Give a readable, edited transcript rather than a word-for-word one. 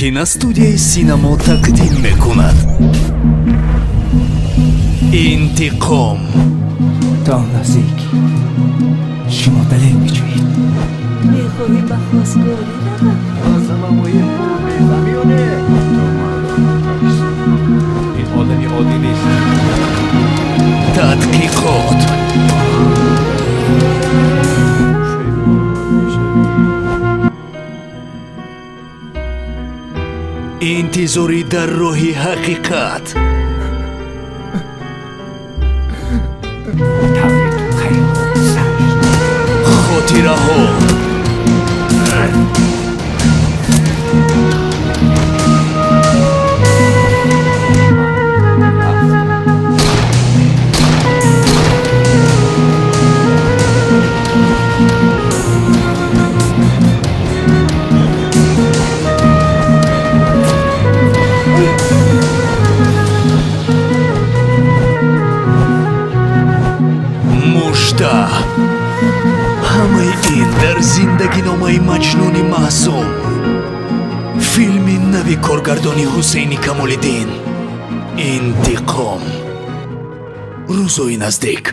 Киностудияи Синамо тақдим мекунад. Интиқом. То он лаҳзае ки шумо далел меҷӯед. Мехоҳӣ ба хостгорӣ равам? Аз ҳама муҳим мефаҳмӣ ё не? Ту маро натарс. Ин одами оддӣ нест. Тадқиқот. Интизорӣ дар роҳи ҳақиқат. Хотираҳо. Мужда. Ҳамаи ин дар зиндагиномаи Маҷнуни маъсум. Филми нави коргардони Ҳусейни Камолиддин. Интиқом. Рӯзҳои наздик.